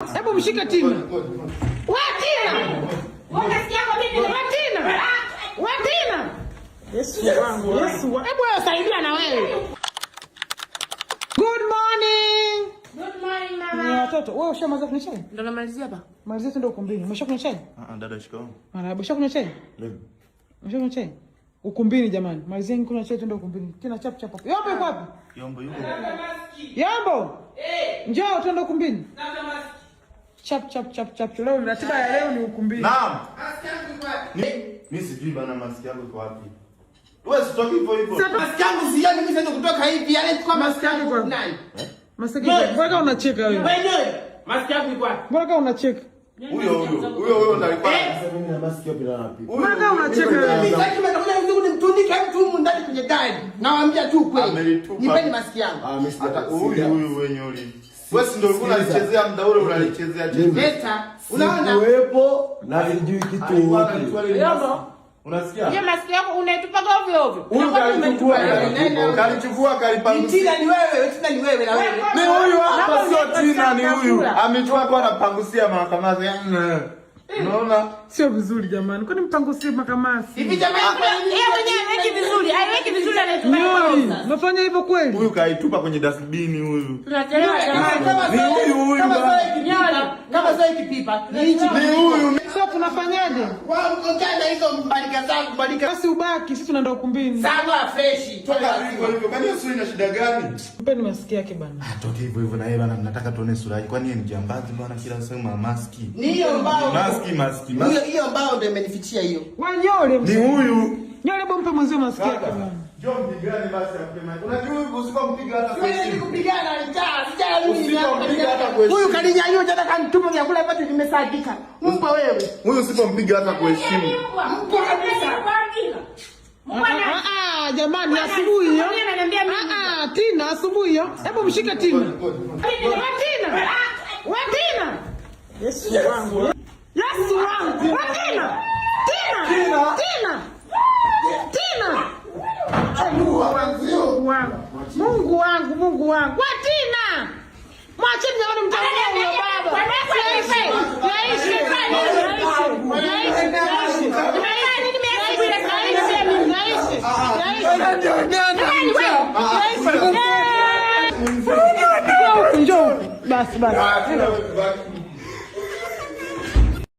Hebu mshike Tina. Wa Tina. Wa Tina. Wa Tina. Yesu wangu, Yesu wangu. Hebu wewe saidia na wewe. Good morning. Good morning, Ni mama. watoto. Wewe ushamaliza kunywa chai? Ndo namalizia hapa. Malizia tuende ukumbini. Umeshakunywa chai? Ah, dada, shikamoo. Marahaba. Ushakunywa chai? Leo. Umeshakunywa chai? Ukumbini jamani. Malizieni kunywa chai tuende ukumbini. Tina, chap chap. Yombo yuko wapi? Yombo yuko. Yombo. Njoo tuende ukumbini. Chap chap chap chap. Leo ratiba ya leo ni ukumbini. Naam. Mimi sijui bana maski yako iko wapi. Wewe sitoki hivyo hivyo. Maski yangu sioni mimi siwezi kutoka hivi. Yaani kwa Maski yako iko wapi? Nani? Maski yako. Mbona unacheka wewe? Wewe. Maski yangu iko wapi? Mbona unacheka? Huyo huyo. Huyo huyo ndo alikuwa. Mimi na maski yote na wapi? Mbona unacheka wewe? Mimi sasa nimekuja mzungu nimtundike mtu humu ndani kwenye gari. Nawaambia tu kweli. Amelitupa. Nipeni maski yangu. Ah, mimi Hata sija. huyu huyu wenye uli. Wewe si ndio ulikuwa unalichezea muda ule unalichezea chezea. Leta. Unaona? Sikuwepo na sijui kitu Alikuwa yote. analichukua ile maski. Unasikia? Hiyo maski yako unaitupa ovyo ovyo. Huyu kalichukua. Kalichukua kalipangusia. Tina ni wewe, Tina ni wewe na wewe. Ni huyu hapa, sio Tina, ni huyu. Amechukua kwa anapangusia makamasi. Unaona? Sio vizuri jamani. Kwani mpangusie makamasi? Hivi jamani, Yeye mwenyewe haiweki vizuri, haiweki vizuri, anaitupa. Nyoli, unafanya hivyo kweli? Huyu kaitupa kwenye dustbin huyu. Tunachelewa jamani. Kama Ni huyu huyu kama bana. zoe kipipa, kama zoe kipipa. Ni hichi. Ni huyu. Sasa tunafanyaje? Ongea na hizo mbalika zangu, mbalika. Basi ubaki, sisi tunaenda ukumbini. Sawa, fresh. Toka hivyo hivyo. Kwani hiyo sura ina shida gani? Mpeni maski yake bana. Atoke hivyo hivyo na yeye bana, mnataka tuone sura yake. Kwani yeye ni jambazi bwana, kila sehemu maski. Ni hiyo mbao. Maski, maski, maski. Hiyo hiyo mbao ndio imenifichia hiyo. Wanyole. Ni huyu. Nyole, hebu mpe mwenzio maski yake bana. Njoo mpigane basi akupe maji. Unajua huyu usipompiga hata Siwezi kuheshimu. kupigana, njaa, njaa mimi. Usipompiga hata kuheshimu. Huyu kaninyanyua jana kanitupa vyakula vyote vimesagika. Mbwa wewe. Huyu usipompiga hata kuheshimu. Mbwa kabisa. Ah, ah, jamani, asubuhi hiyo. Ah, ah, Tina, asubuhi hiyo. Hebu mshike Tina. Wa Tina. Wa Tina. Yesu wangu. Yesu wangu. Wa Tina. Tina. Tina. Tina. Mungu wangu. Mungu wangu, Mungu wangu. Wa Tina. Mwacheni jamani, mtaua huyo baba. Yaishe. Yaishe. Yaishe. Yaishe. Yaishe. Yaishe. Yaishe. Njoo, njoo. Basi basi. Ah, Tina wewe baki.